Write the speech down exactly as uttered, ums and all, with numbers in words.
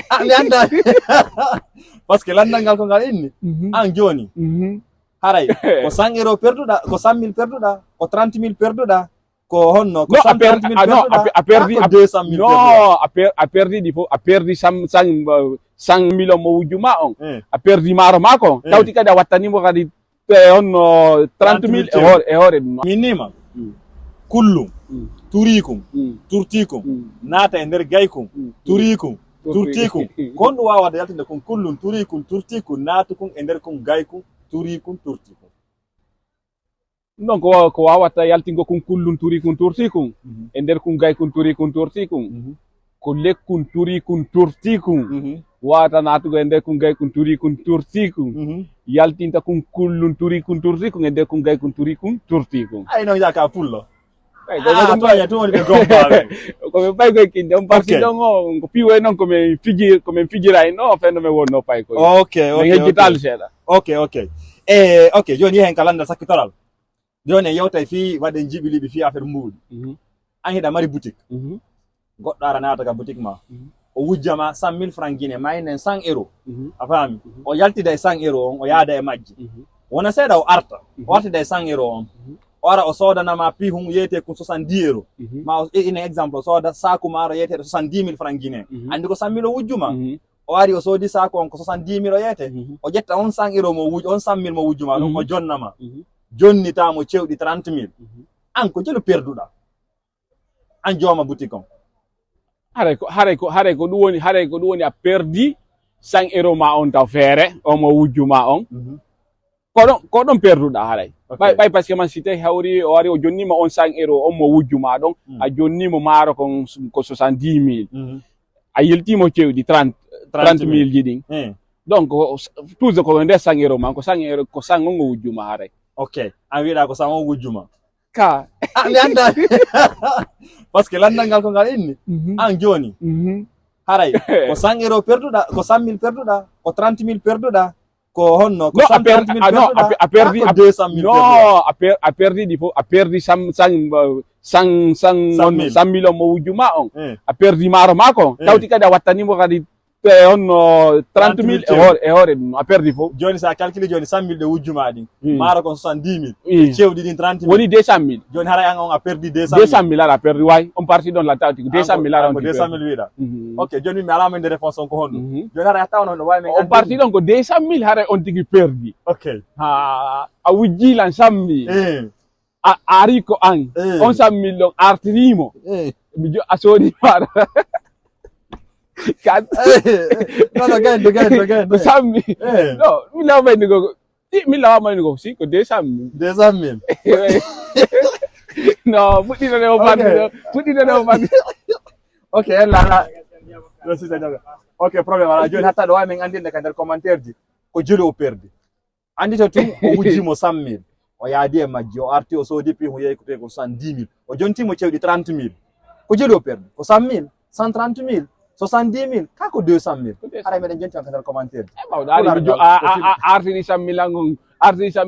Ah, mi annda. Parce que lanndal ngal ko ngal inni. Mhm. An jooni. Mhm. Haray, ko cent euro perduɗa, ko cent mille perduɗa, ko trente mille perduɗa, ko honno, ko non, a per-, cent trente mille a, non, perduɗa, a pe-, a perdi, ko a, deux cent mille non, perduɗa. A per-, a perdi ɗi fof, a perdi cent, cent, euh, cent mille on mo wujju ma on. Eh. A perdi maaro maako. Eh. Tawti kadi a wattani mo kadi, eh, honno trente mille e hoore, e hoore ɗum. Min nima. Mm. Kullum, mm, turikum, mm, turtikum, mm, naata e nder gaykum, mm, turikum, turtikum. Turtikum. Ko honɗum waawata yaltinde kun kullum, turikum, turtikum, naatukum e nder kun gaykum, turikum, turtikum? Non, ko, ko waawata yaltingo kun kullum, turikum, turtikum, mhm, e nder kun gaykum, turikum, turtikum. Mhm. Ko lekkun, turikum, turtikum. Mhm. Waawata naatugo e nder kun gaykum, turikum, turtikum. Mhm. Yaltinta kun kullum, turikum, turtikum, e nder kun gaykum, turikum, turtikum. Ay, non, jaka pullo. Ay, ko ah, ɗum tooña, tun woni ɓe gompaaɓe. Ko ɓe pay koye kinde, on parti, ok, ɗon o, ko piwoye noon, ko min fiji-, ko min fijira e no, fenno min wonno pay koye. Ok, ok, min hejjitaali, ok, seeɗa. Ok, ok. E, ok, jooni yehen ka lanndal sakkitoral. Jooni en yewtay fii waɗen jiɓi liɓi fii affaire mbuuɗi. Mhm. An hiɗa mari boutique. Mhm. Goɗɗo ara naata ka boutique ma. Mhm. O wujja ma cent mille francs guinéens, ma enen cent euros. Mhm. A faami? Mhm. O yaltida e cent euros on, o yaada e majji. Mhm. Wona seeɗa o arta. Mhm. O artida e cent euros on. Mhm. O ara o soodana ma pihun yeetee kun soixante-dix euros. Mhm. Ma o, e, ina exemple, o sooda saaku maaro yeeteeɗo soixante-dix mille francs guinéens. Mhm. Anndi ko cent mille o wujju ma. Mhm. O ari o soodi saaku on ko soixante-dix mille o yeetee. Mhm. O ƴetta on cent euros mo wuj-, on cent mille mo wujju ma ɗum, mhm, o jonna ma. Mhm. Jonnita mo cewɗi trente mille. Mhm. An ko jelu perduɗa. An jooma boutique on. Haray ko, haray ko, haray ko ɗum woni, haray ko ɗum woni a perdi cent euros ma on taw feere, o mo wujju ma on. Mhm. Ko ɗon, ko ɗon perduɗa haray. Ok. Ɓay, ɓay parce que man si tawi hawri o ari o jonnima on cent euros, on mo wujju ma ɗon, mm, a jonnimo maaro kon s-, ko soixante-dix mille. Mhm. A yiltimo cewɗi trente, trente mille ji ɗin. Eh. Donc, ko s-, toujours ko nder cent euros ma, ko cent euros, ko cent on o wujju ma haray. Ok. An wiɗa ko cent on wujju ma? Ka. Ah, mi annda. Parce que lanndal ngal ko ngal inni. Mhm. An jooni. Mhm. Haray, ko cent euros perduɗa, ko cent mille perduɗa, ko trente mille perduɗa, ko honno, ko non, a per-, cent trente mille a, non, a perduɗa, pe-, a perdi, ko a, deux cent mille non, perduɗa. A per-, a perdi ɗi fof, a perdi cent, cent, euh, cent, cent, cent mille. Cent mille on mo wujju ma on. Eh. A perdi maaro maako. Eh. Tawti kadi a wattani mo kadi te honno trente mille e hoore, e hoore ɗum, a perdi fof. Jooni, so a calcule jooni, cent mille ɗe wujju ma ɗin. Hmm. Maaro kon soixante-dix mille. Hmm. Cewɗi ɗin trente mille. Woni deux cent mille. Jooni, haray an on a perdi deux cent mille. Deux cent mille ara a perdi, way. On parti ɗon la tawti ko deux cent mille ara on tigi perdi. An ko deux cent mille wiɗa. Mhm. Ok, jooni mi alaa mo inde réponse on ko honɗum. Mhm. Jooni haray a tawno no wawi men on anndi. Parti ɗon ko deux cent mille haray on tigi perdi. Ok. Ha, a wujji lan cent mille. Eh. A, a ari ko an. Eh. On cent mille ɗon artirimo. Eh. Mi jo-, a soodi maɗa. Kat. Eh, eh. Non, non, gain, gain, gain. Ko cent mille. Eh. Non, mi law mayni ko, i, mi law mayni ko, si, ko deux cent mille. Deux cent mille. Non, fuɗɗino ne o, ok, banndi ɗo. Fuɗɗino ne o banndi. Ok, ella, ala. Yo, si, sa, jaga. Ok, problème, ala. Jooni hatta ɗo wawi men anndinde ka nder commentaire ji. Ko jelu o perdi. Anndito tun, o wujji mo cent mille. O yaadi e majji, o arti, o soodi pihu yeykutee ko soixante-dix mille. O jonti mo cewɗi trente mille. Ko jelu o perdi? Ko cent mille, cent trente mille, soixante-dix mille, ka ko deux cent mille. Ko deux cent mille. Haray meɗen jonti on ka nder commentaire. E ɓawɗo ari, mi jo-, a, a, a, a artiri cent mille an on, artiri cent mille.